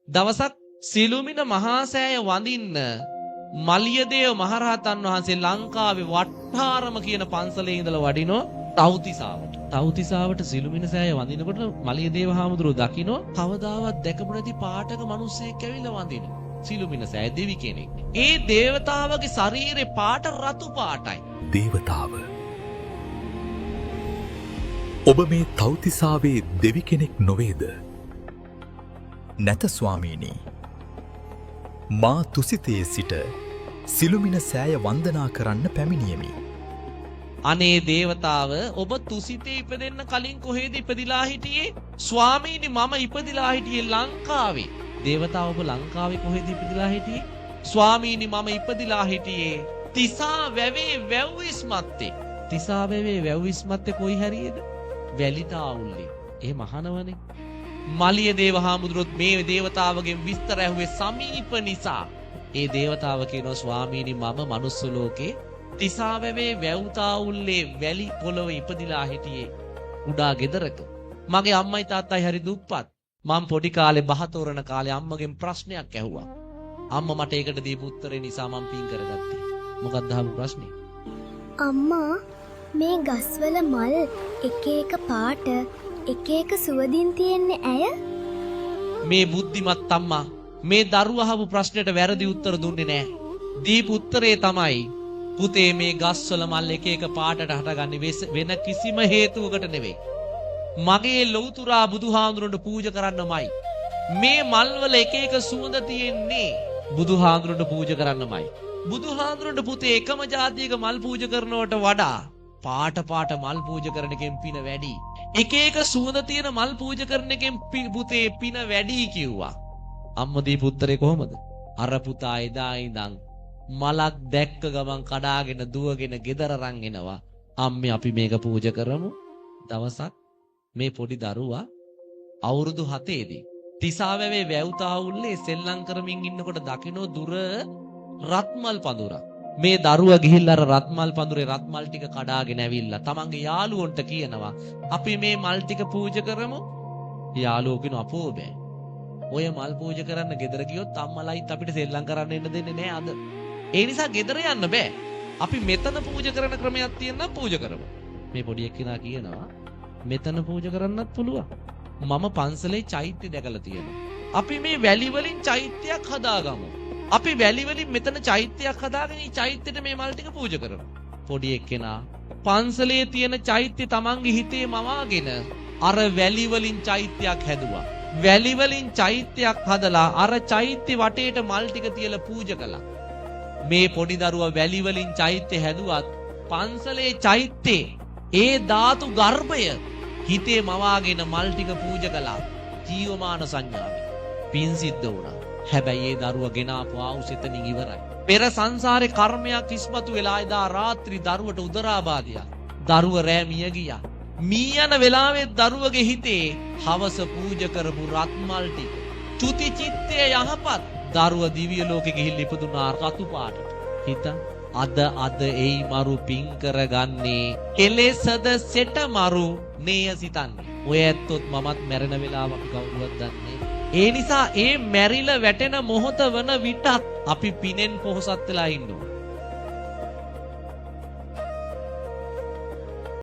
දවසක් සිළුමින මහා සෑය වඳින්න මලියදේව මහරහතන් වහන්සේ ලංකාවේ වට්ටාරම කියන පන්සලේ ඉඳලා වඩිනෝ තවුතිසාවට. තවුතිසාවට සිළුමින සෑය වඳිනකොට මලියදේව හාමුදුරුවෝ දකිනෝ කවදාවත් දැකපු නැති පාටක මිනිස්සෙක් ඇවිල්ලා වඳිනවා. සිළුමින සෑය දෙවි කෙනෙක්. ඒ දේවතාවගේ ශරීරේ පාට රතු පාටයි. දේවතාව. ඔබ මේ තව්තිසාවේ දෙවි කෙනෙක් නොවේද? නැත ස්වාමීනි. මා තුසිතයේ සිට සිළුමින සෑය වන්දනා කරන්න පැමිණියෙමි. අනේ දේවතාව, ඔබ තුසිතේ ඉපදෙන්න කලින් කොහෙද ඉපදිලා හිටියේ? ස්වාමීනි, මම ඉපදිලා හිටියේ ලංකාවේ. දේවතාව, ඔබ ලංකාවේ කොහෙද ඉපදිලා හිටියේ? ස්වාමීනි, මම ඉපදිලා හිටියේ තිසා වැවේ වැව්විස්මත්තේ. තිසා වැවේ වැව්විස්මත්තේ කොයි හරියද? වැලිතාවුල්ලේ. එහෙම අහනවනේ. මලියදේව හාමුදුරුවොත් මේ දේවතාවගෙන් විස්තර ඇහුවේ සමීප නිසා. ඒ දේවතාව කියනවා, ස්වාමීනි, මම මනුස්ස ලෝකේ තිසාවැවේ වැව්තාවුල්ලේ වැලි පොළොව ඉපදිලා හිටියේ කුඩා ගෙදරක. මගේ අම්මයි තාත්තයි හරි දුප්පත්. මං පොඩි කාලේ බහ තෝරන කාලේ අම්මගෙන් ප්‍රශ්නයක් ඇහුවා. අම්මා මට ඒකට දීපු උත්තරේ නිසා මං පින් කරගත්තේ. මොකක්ද අහපු ප්‍රශ්නේ? අම්මා, මේ ගස්වල මල් එක එක පාට, එක එක සුවඳින් තියෙන්නේ ඇය? මේ බුද්ධිමත් අම්මා මේ දරුවා අහපු ප්‍රශ්නෙට වැරදි උත්තර දුන්නේ නෑ. දීපු උත්තරේ තමයි, පුතේ, මේ ගස්වල මල් එක එක පාටට හටගන්නේ වෙන කිසිම හේතුවකට නෙවෙයි. මගේ ලෞතුරා බුදුහාමුදුරන්ට පූජා කරන්නමයි. මේ මල්වල එක එක සුවඳ තියෙන්නේ බුදුහාමුදුරන්ට පූජා කරන්නමයි. බුදුහාමුදුරන්ට පුතේ එකම ජාතියක මල් පූජා කරනවට වඩා පාට පාට මල් පූජා කරන එකෙන් පින වැඩි. එක එක සුවඳ තියෙන මල් පූජා කරන එකෙන් පුතේ පින වැඩි කිව්වා. අම්මා දීපු උත්තරේ කොහොමද? අර පුතා එදා ඉඳන් මලක් දැක්ක ගමන් කඩාගෙන දුවගෙන ගෙදර අරන් එනවා. අම්මේ, අපි මේක පූජා කරමු. දවසක් මේ පොඩි දරුවා අවුරුදු 7ේදී තිසාවැවේ වැව්තාවුල්ලේ සෙල්ලම් කරමින් ඉන්නකොට දකින්න දුර රත්මල් පඳුරක්. මේ දරුවා ගිහිල්ලා අර රත්මල් පඳුරේ රත්මල් ටික කඩාගෙන ඇවිල්ලා තමන්ගේ යාළුවන්ට කියනවා, අපි මේ මල් ටික පූජා කරමු. යාළුවෝ කියනවා, අපෝ බෑ. ඔය මල් පූජා කරන්න ගෙදර ගියොත් අම්මලයිත් අපිට සෙල්ලම් කරන්න එන්න දෙන්නේ නෑ අද. ඒ නිසා ගෙදර යන්න බෑ. අපි මෙතන පූජා කරන ක්‍රමයක් තියෙනම් පූජා කරමු. මේ පොඩි එක්කෙනා කියනවා, මෙතන පූජා කරන්නත් පුළුවන්. මම පන්සලේ චෛත්‍ය දැකලා තියෙනවා. අපි මේ වැලි වලින් චෛත්‍යයක් හදාගමු. අපි වැලි වලින් මෙතන චෛත්‍යයක් හදාගෙන මේ චෛත්‍යෙට මේ මල් ටික පූජා කරමු. පොඩි එක්කෙනා පන්සලේ තියෙන චෛත්‍ය තමන්ගේ හිතේ මවාගෙන අර වැලි වලින් චෛත්‍යයක් හැදුවා. වැලි වලින් චෛත්‍යයක් හදලා අර චෛත්‍ය වටේට මල් ටික තියලා පූජා කළා. මේ පොඩි දරුවා වැලි වලින් චෛත්‍ය හැදුවත් පන්සලේ චෛත්‍යේ ඒ ධාතු ගර්භය හිතේ මවාගෙන මල් ටික පූජා කළා. ජීවමාන සංඥාවෙන් පින් සිද්ධ වුණා. හැබැයි ඒ දරුවා ගෙනාපු ආයුෂ එතනින් ඉවරයි. පෙර සංසාරේ කර්මයක් ඉස්මතු වෙලා එදා රාත්‍රී දරුවට උදරාබාධයක්. දරුව රෑ මිය ගියා. මී යන වෙලාවේ දරුවගේ හිතේ හවස පූජා කරපු රත්මල් ටික. චුති චිත්තය යහපත්. දරුව දිව්‍ය ලෝකෙ ගිහිල්ලා ඉපදුනා රතු පාටට. හිත අද අද එයි මරු පින් කරගන්නේ, කෙලෙසද සෙට මරු නේය සිතන්නේ. ඔය ඇත්තොත් මමත් මැරෙන වෙලාව අපි කවුරුවත් දන්නේ. ඒ නිසා ඒ මැරිලා වැටෙන මොහොත වන විටත් අපි පිනෙන් පොහොසත් වෙලා ඉන්න ඕන.